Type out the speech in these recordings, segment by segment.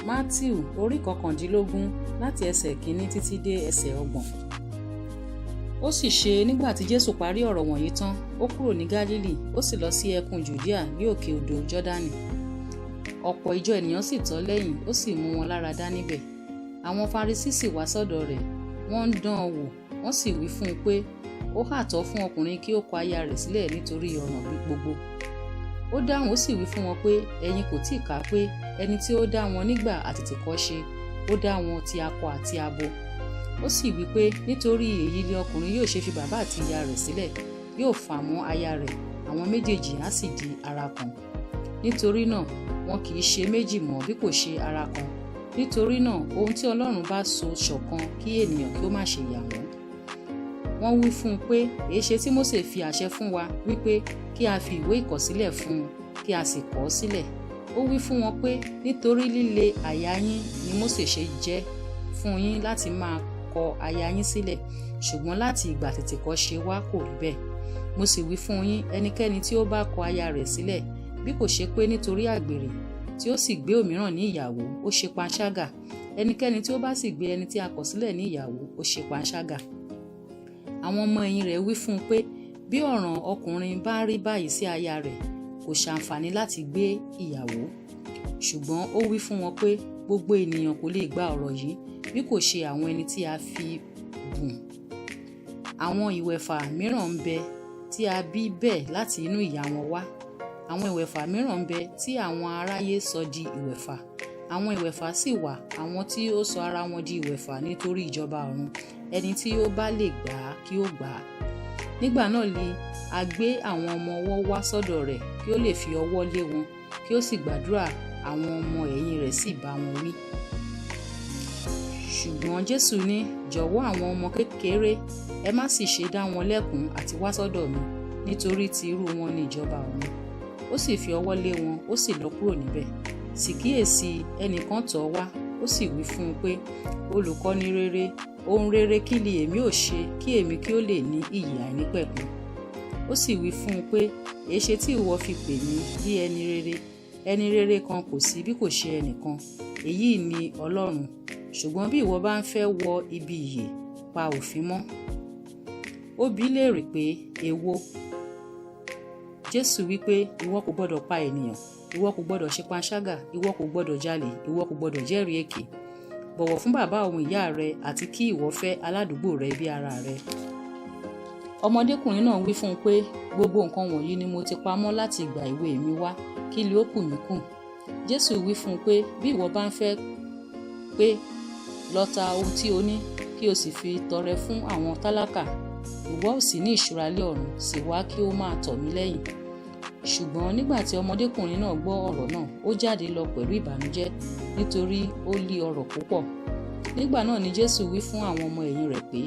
Mátíù orí 19 láti ẹsẹ̀ 1 títí dé ẹsẹ̀ 30. Ó sì ṣe nígbà tí Jésù parí ọ̀rọ̀ wọ̀nyí tán, ó kúrò ní Gálílì, ó sì lọ sí ẹkùn Jùdíà ní òkè odò Jọ́dánì. Ọ̀pọ̀ ìjọ ènìyàn sì tọ̀ ọ́ lẹ́yìn, ó sì mú wọn lára dá níbẹ̀. Àwọn Farisí sì wá sọ́dọ̀ rẹ̀, wọ́n ń dán an wò, wọ́n sì wí fún un pé, ó hà tọ́ fún ọkùnrin kí ó kọ aya rẹ̀ sílẹ̀ nítorí ọ̀ràn gbogbo. Ó dáhùn ó sì wí fún wọn pé, ẹ̀yin kò tíì kà pé ẹni tí ó dá wọn nígbà àtètèkọ́ṣe, ó dá wọn ti akọ àti abo. Ó sì wí pé nítorí èyí ni ọkùnrin yóò ṣe fi bàbá àti ìyá rẹ̀ sílẹ̀, yóò fà mọ́ aya rẹ̀, àwọn méjèèjì á sì di ara kan. Nítorí náà, wọn kì í ṣe méjì mọ́ bí kò ṣe ara kan. Nítorí náà, ohun tí Ọlọ́run bá so ṣọ̀kan kí ènìyàn kí ó má ṣe yà wọ́n. Wọ́n wí fún un pé, èéṣe tí Mósè fi àṣẹ fún wa wípé kí a fi ìwé ìkọ̀sílẹ̀ fún un kí a sì kọ̀ ọ́ sílẹ̀. Ó wí fún wọn pé nítorí líle àyà yín ni Mósè ṣe jẹ́ fún yín láti máa kọ aya yín sílẹ̀, ṣùgbọ́n láti ìgbà àtètèkọ́ṣe wá kò rí bẹ́ẹ̀. Mo sì wí fún yín, ẹnikẹ́ni tí ó bá kọ aya rẹ̀ sílẹ̀, bí kò ṣe pé nítorí àgbèrè, tí ó sì gbé òmíràn ní ìyàwó, ó ṣe panṣágà. Ẹnikẹ́ni tí ó bá sì gbé ẹni tí a kọ̀ sílẹ̀ ní ìyàwó, ó ṣe panṣágà. Àwọn ọmọ ẹ̀yìn rẹ̀ wí fún un pé, bí ọ̀ràn ọkùnrin bá rí báyìí sí aya rẹ̀, kò ṣàǹfààní láti gbé ìyàwó. Ṣùgbọ́n ó wí fún wọn pé gbogbo ènìyàn kò lè gba ọ̀rọ̀ yìí bí kò ṣe àwọn ẹni tí a fi bùn. Àwọn ìwẹ̀fà mìíràn ń bẹ tí a bí bẹ́ẹ̀ láti inú ìyá wọn wá. Àwọn ìwẹ̀fà mìíràn ń bẹ tí àwọn aráyé sọ di ìwẹ̀fà. Àwọn ìwẹ̀fà sì wà, àwọn tí ó sọ ara wọn di ìwẹ̀fà nítorí ìjọba ọ̀run. Ẹni tí ó bá lè gbà á kí ó gbà á. Nígbà náà ni a gbé àwọn ọmọ ọwọ́ wá sọ́dọ̀ rẹ̀ kí ó lè fi ọwọ́ lé wọn, kí ó sì gbàdúrà, àwọn ọmọ ẹ̀yìn rẹ̀ sì bá wọn wí. Ṣùgbọ́n Jésù ní, jọ̀wọ́ àwọn ọmọ kékeré, ẹ má sì ṣe dá wọn lẹ́kun àti wá sọ́dọ̀ mi, nítorí ti irú wọn ni ìjọba ọ̀run. Ó sì fi ọwọ́ lé wọn, ó sì lọ kúrò níbẹ̀. Sì kíyèsí, ẹnìkan tọ̀ ọ́ wá, ó sì wí fún un pé, olùkọ́ni rere, ohun rere kí ni èmi ò ṣe kí èmi kí ó lè ní ìyè àìnípẹ̀kun? Ó sì wí fún un pé, èéṣe tí ìwọ fi pè mí bí ẹni rere? Ẹni rere kan kò sí bí kò ṣe ẹnìkan, èyí ni Ọlọ́run. Ṣùgbọ́n bí ìwọ bá ń fẹ́ wọ ibi ìyè, pa òfin mọ́. Ó bi í léèrè pé, èwo? Jésù wí pé, ìwọ kò gbọdọ̀ pa ènìyàn, ìwọ kò gbọdọ̀ ṣe panṣágà, ìwọ kò gbọdọ̀ jalè, ìwọ kò gbọdọ̀ jẹ́rìí èké. Bọ̀wọ̀ fún bàbá òun ìyá rẹ àti kí ìwọ fẹ́ aládùúgbò rẹ bí ara rẹ. Ọmọdékùnrin náà wí fún un pé, gbogbo nǹkan wọ̀nyí ni mo ti pamọ́ láti ìgbà èwe mi wá, kí ni ó kù mí kù? Jésù wí fún un pé, bí ìwọ bá ń fẹ́ pé, lọ ta ohun tí o ní, kí o sì fi tọrẹ fún àwọn tálákà, ìwọ ó sì ní ìṣúra lé ọ̀run, sì wá kí ó máa tọ̀ mí lẹ́yìn. Ṣùgbọ́n nígbà tí ọmọdékùnrin náà gbọ́ ọ̀rọ̀ náà, ó jáde lọ pẹ̀lú ìbànújẹ́, nítorí ó lé ọrọ̀ púpọ̀. Nígbà náà ni Jésù wí fún àwọn ọmọ ẹ̀yìn rẹ̀ pé,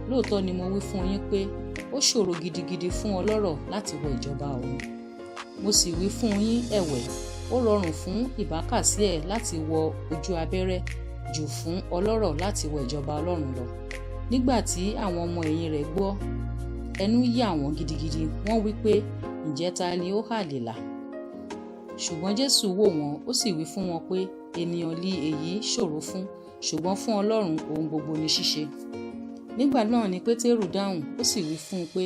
lóòótọ́ ni mo wí fún yín pé, ó ṣòro gidigidi fún ọlọ́rọ̀ láti wọ ìjọba ọ̀run. Mo sì wí fún yín ẹ̀wẹ̀, ó rọrùn fún ìbákasíẹ̀ láti wọ ojú abẹ́rẹ́ jù fún ọlọ́rọ̀ láti wọ ìjọba Ọlọ́run lọ. Nígbà tí àwọn ọmọ ẹ̀yìn rẹ̀ gbọ́, ẹnu yà wọ́n gidigidi, wọ́n wí pé, ǹjẹ́ ta ni ó hà lè là? Ṣùgbọ́n Jésù wò wọ́n, ó sì wí fún wọn pé, ènìyàn li èyí ṣòro fún, ṣùgbọ́n fún Ọlọ́run ohun gbogbo ni ṣíṣe. Nígbà náà ni Pétérù dáhùn, ó sì wí fún un pé,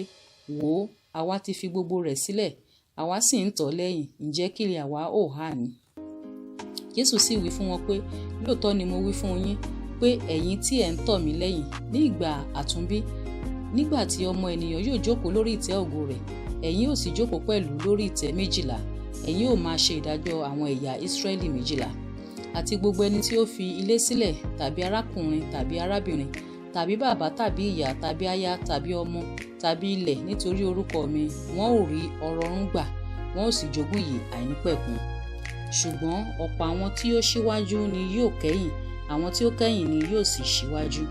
wò ó, àwa ti fi gbogbo rẹ̀ sílẹ̀, àwa sì ń tọ̀ ọ́ lẹ́yìn, ǹjẹ́ kí ni àwa ó hà ní? Jésù sì wí fún wọn pé, lóòótọ́ ni mo wí fún yín pé ẹ̀yin tí ẹ̀ ń tọ̀ mí lẹ́yìn ní ìgbà àtúnbí, nígbà tí ọmọ ènìyàn yóò jókòó lórí ìtẹ́ ògo rẹ̀, ẹ̀yin ó sì jókòó pẹ̀lú lórí ìtẹ́ méjìlá, ẹ̀yin ó máa ṣe ìdájọ́ àwọn ẹ̀yà Ísírẹ́lì méjìlá. Àti gbogbo ẹni tí ó fi ilé sílẹ̀ tàbí arákùnrin tàbí arábìnrin tàbí bàbá tàbí ìyá tàbí aya tàbí ọmọ tàbí ilẹ̀ nítorí orúkọ mi, wọn ó rí ọrọ̀run gbà, wọn ó sì jogún ìyè àìnípẹ̀kun. Ṣùgbọ́n ọ̀pọ̀ àwọn tí ó ṣíwájú ni yóò kẹ́yìn, àwọn tí ó kẹ́yìn ni yóò sì ṣíwájú.